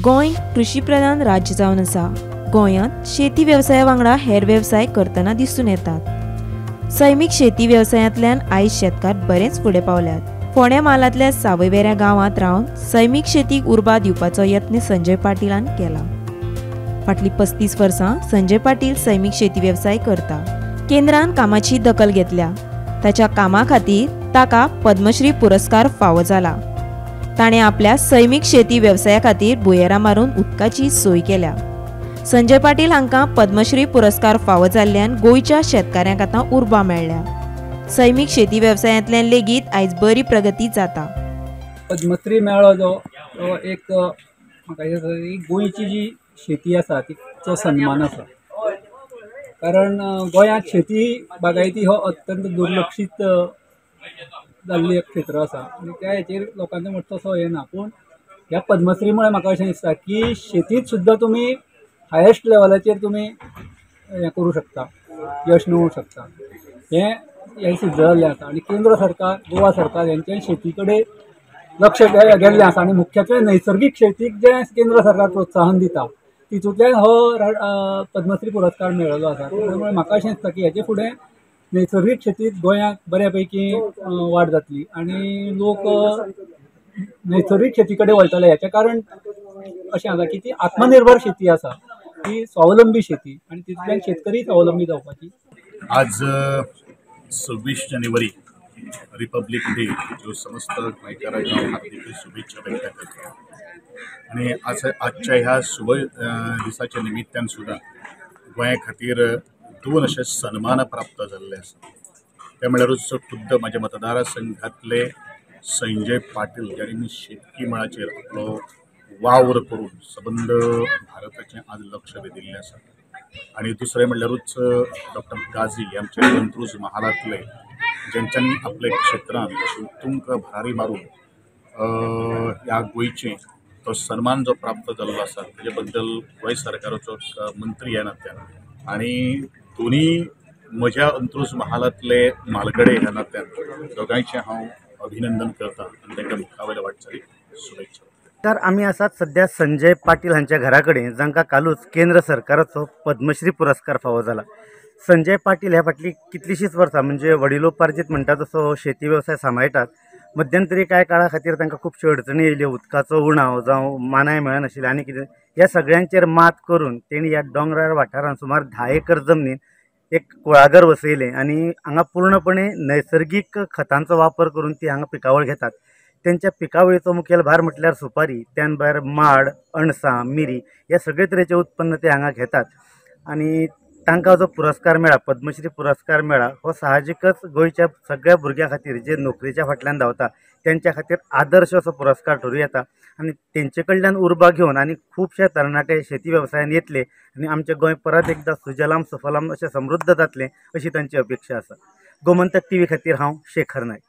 गोंय कृषी प्रधान राज्य जावन आसा. गोंयांत शेती वेवसाया वांगडा हेर वेवसाय करतना दिसून येतात. सैमीक शेती वेवसायांतल्यान आयज शेतकार बरेच फुडें पावल्यात. फोंड्या म्हालांतल्या सावयवेऱ्या गांवांत रावन सैमीक शेतीक उर्बा दिवपाचो यत्न संजय पाटीलान केला. फाटलीं 35 वर्सां संजय पाटील सैमीक शेती वेवसाय करता. केंद्रान कामाची दखल घेतल्या. ताच्या कामा खातीर ताका पद्मश्री पुरस्कार फावो जाला. ताणें आपल्या सैमीक शेती वेवसाया खातीर भुंयेरां मारून उदकाची सोय केल्या. संजय पाटील हांकां पद्मश्री पुरस्कार फावो जाल्ल्यान गोंयच्या शेतकाऱ्यांक आतां उर्बा मेळ्ळ्या. सैमीक शेती वेवसायांतल्यान लेगीत आयज बरी प्रगती जाता. पद्मश्री मेळ्ळो जो तो एक म्हाका गोंयची जी शेती आसा तिचो सन्मान आसा. कारण गोंयांत शेती बागायती हो अत्यंत दुर्लक्षीत जाल्ली एक क्षेत्र आसा आनी त्या हेचेर लोकांचो मातसो हें ना. पूण ह्या पद्मश्री मुळे म्हाका अशें दिसता की शेतींत सुद्दां तुमी हायेस्ट लेवलाचेर तुमी हें करूं शकता, यश मेळोवंक शकता, हें हें सिद्ध जाल्लें आसा. आनी केंद्र सरकार, गोवा सरकार हेंचें शेती कडेन लक्ष गेल्लें आसा आनी मुख्यत्वे नैसर्गीक शेतीक जें केंद्र सरकार प्रोत्साहन दिता तितूंतल्यान हो पद्मश्री पुरस्कार मेळिल्लो आसा. त्यामुळे म्हाका अशें दिसता की हेजे फुडें नैसर्गीक शेतींत गोंयांत बऱ्या पैकी वाड जातली आनी लोक नैसर्गीक शेती कडेन वळटले. हेचें कारण अशें आसा की ती आत्मनिर्भर शेती आसा, ती स्वावलंबी शेती आनी तितूंतल्यान शेतकरी स्वावलंबी जावपाची. आज 26 जानेवारी रिपब्लिक डे जो समस्त गोंयकारांक हांव हार्दिक शुभेच्छा व्यक्त करता. आनी आज आजच्या ह्या शुभ दिसाच्या निमित्तान सुद्दां गोंया खातीर दोन अशे सन्मान प्राप्त जाल्ले आसा. ते म्हळ्यारूच खुद्द म्हाज्या मतदारसंघातले संजय पाटील ज्यांनी शेतकी मळाचेर आपलो वावर करून सबंद भारताचें आज लक्ष वेधिल्लें आसा. आनी दुसरें म्हणल्यारूच डॉक्टर गाझी आमच्या अंत्रुज महालांतले ज्यांच्यांनी आपल्या क्षेत्रांत अशी उत्तुंग भरारी मारून ह्या गोंयचें तो सन्मान जो प्राप्त जाल्लो आसा तेजे बद्दल गोंय सरकाराचो मंत्री ह्या नात्यान आनी दोनी म्हज्या अंत्रुज महालांतले म्हालगडे ह्या नात्यान दोगांयचें हांव अभिनंदन करता आनी तांकां मुखावयल्या वाटचाली शुभेच्छा. तर आमी आसात सध्या संजय पाटील हांच्या घरा कडेन, जांकां कालूच केंद्र सरकाराचो पद्मश्री पुरस्कार फावो जाला. संजय पाटील ह्या फाटलीं कितलींशींच वर्सां म्हणजे वडिलोपार्जीत म्हणटा तसो शेती वेवसाय सांबाळटात. मध्यंतरी कांय काळा खातीर तांकां खुबश्यो अडचणी येयल्यो, उदकाचो उणाव जावं मानाय मेळनाशिल्ले आनी कितें, ह्या सगळ्यांचेर मात करून तेणी ह्या दोंगरार वाठारांत सुमार 10 एकर जमनीन एक कुळागर वसयलें आनी हांगा पूर्णपणे नैसर्गीक खतांचो वापर करून ती हांगा पिकावळ घेतात. तेंच्या पिकावळीचो मुखेल भार म्हटल्यार सुपारी, त्यान भायर माड, अणसां, मिरी ह्या सगळे तरेचे उत्पन्न ते हांगा घेतात. आनी तांकां जो पुरस्कार मेळ्ळा, पद्मश्री पुरस्कार मेळ्ळा, हो साहजिकच गोंयच्या सगळ्या भुरग्यां खातीर जे नोकरेच्या फाटल्यान धांवता तेंच्या खातीर आदर्श असो पुरस्कार ठरूं येता. आनी तेंचे कडल्यान उर्बा घेवन आनी खुबशे तरणाटे शेती वेवसायान येतले आनी आमचें गोंय परत एकदां सुजलाम सुफलाम अशें समृद्ध जातलें अशी तांची अपेक्षा आसा. गोमंतक टीव्ही खातीर हांव शेखर नायक.